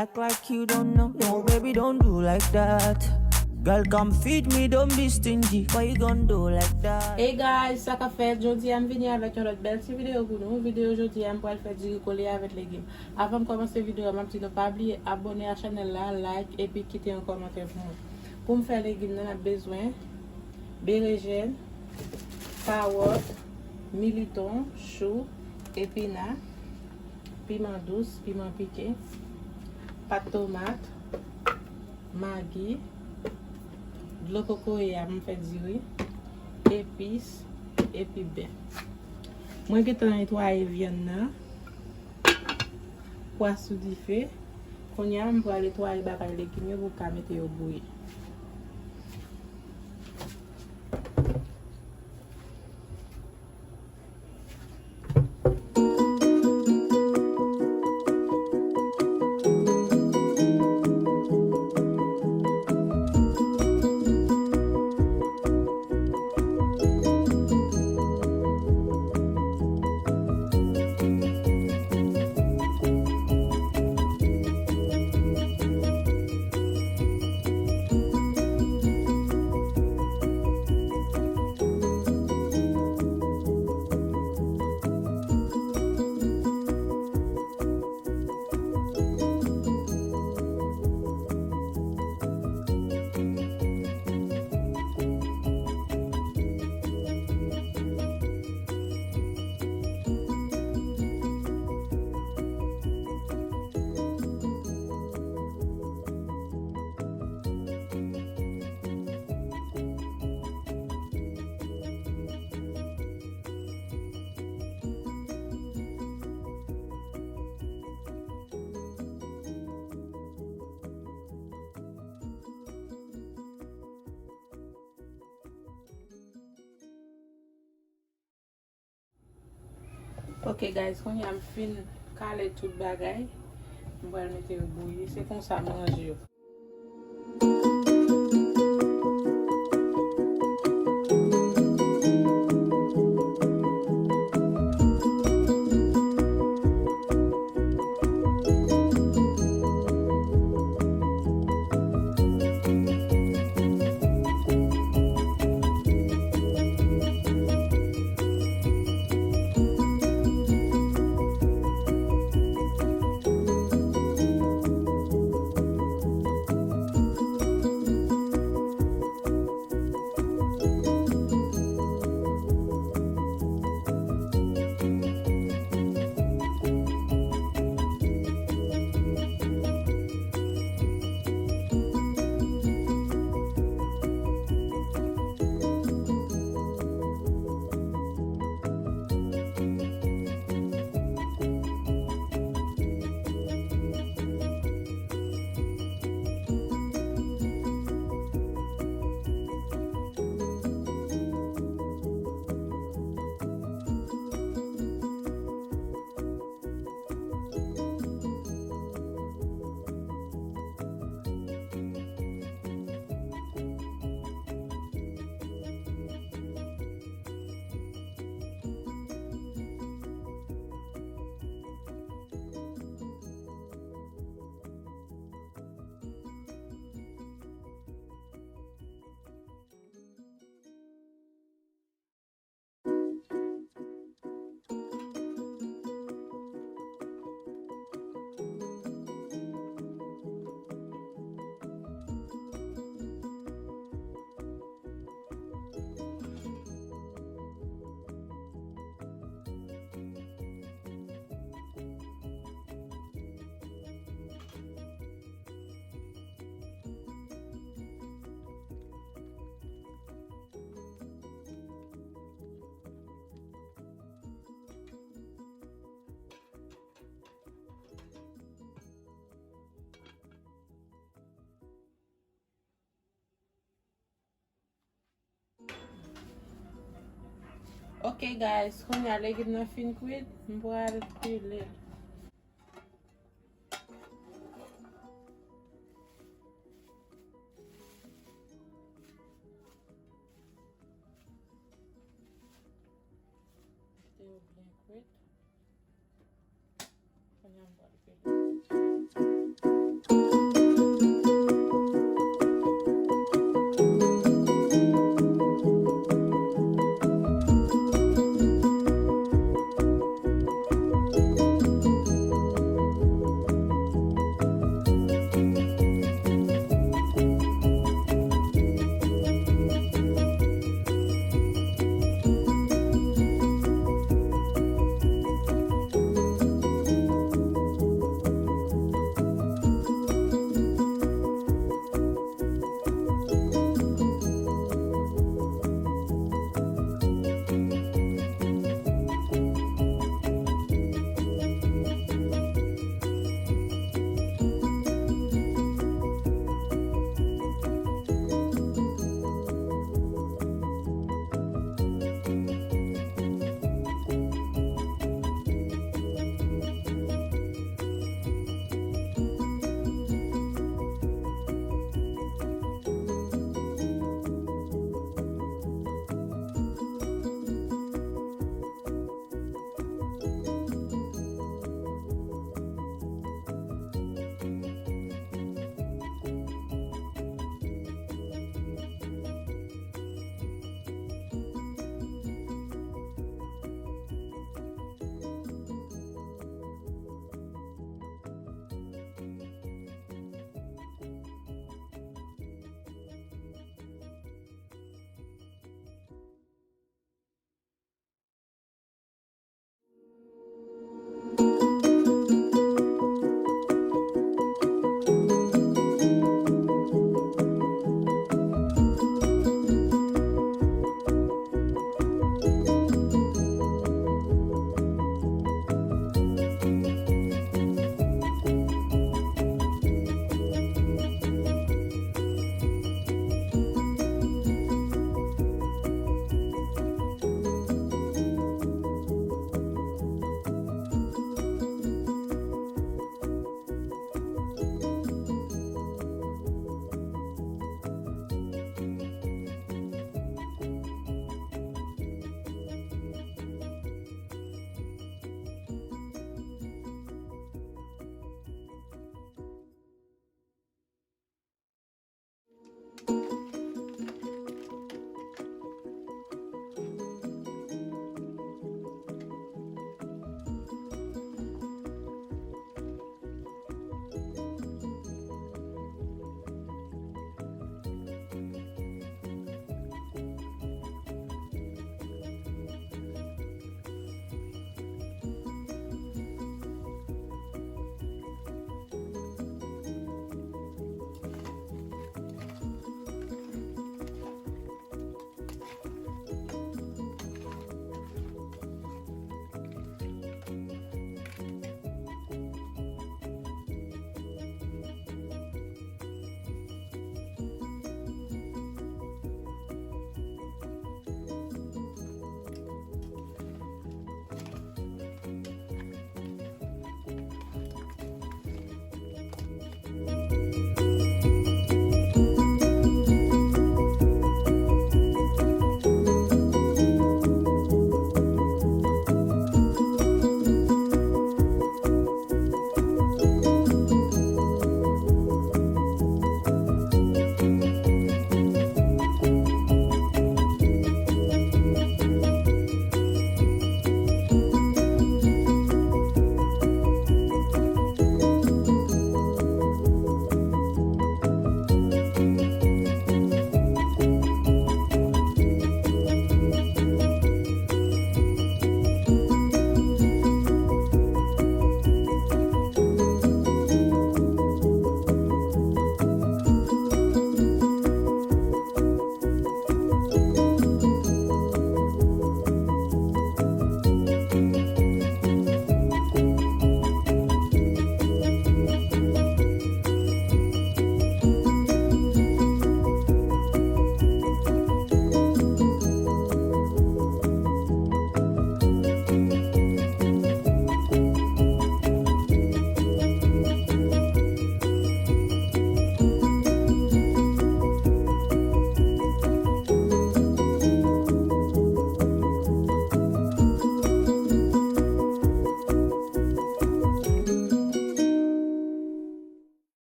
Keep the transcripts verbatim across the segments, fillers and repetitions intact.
Act like you don't know. No, baby, don't do like that. Girl, come feed me, don't be stingy. Why you gon' do like that? Hey guys, sa k ap fèt? Jodi a m vini avèk yon lòt bèl ti videyo pou nou. Videyo jodi a, m pral fè diri kole avèk legim. Avan m kòmanse videyo a, m ap di nou pa bliye abòne a chanèl la, like, epi kite yon kòmantè pou mwen. Pou m fè legim nan, n ap bezwen berejèn, kawòt, militon, chou, epina, piman dous, piman pike, pat tomat, magi, dlo kokoye a pou m fè diri, epis, epi bè. Mwen gentan netwaye vyann nan, pwa sou dife. Kounye a, m pral netwaye bagay legim yo pou m ka mete yo bouyi. Ok guys, kounye a m fin kale tout bagay. M pral mete yo bouyi. Se konsa m ranje yo. Ok guys, kounye a legim nan fin kwit, m pral pile l. Kite yo byen kwit. Kounye a m pral pile.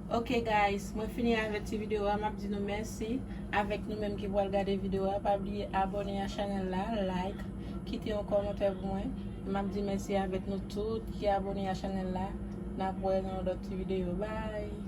Ok guys, mwen fini avèk ti videyo a, m ap di nou mèsi avèk nou menm ki pral gade videyo a. Pa bliye abòne a chanèl la, like, kite yon kòmantè pou mwen. M ap di mèsi avèk nou tout ki abòne a chanèl la. N ap wè nan yon lòt ti videyo. Bye!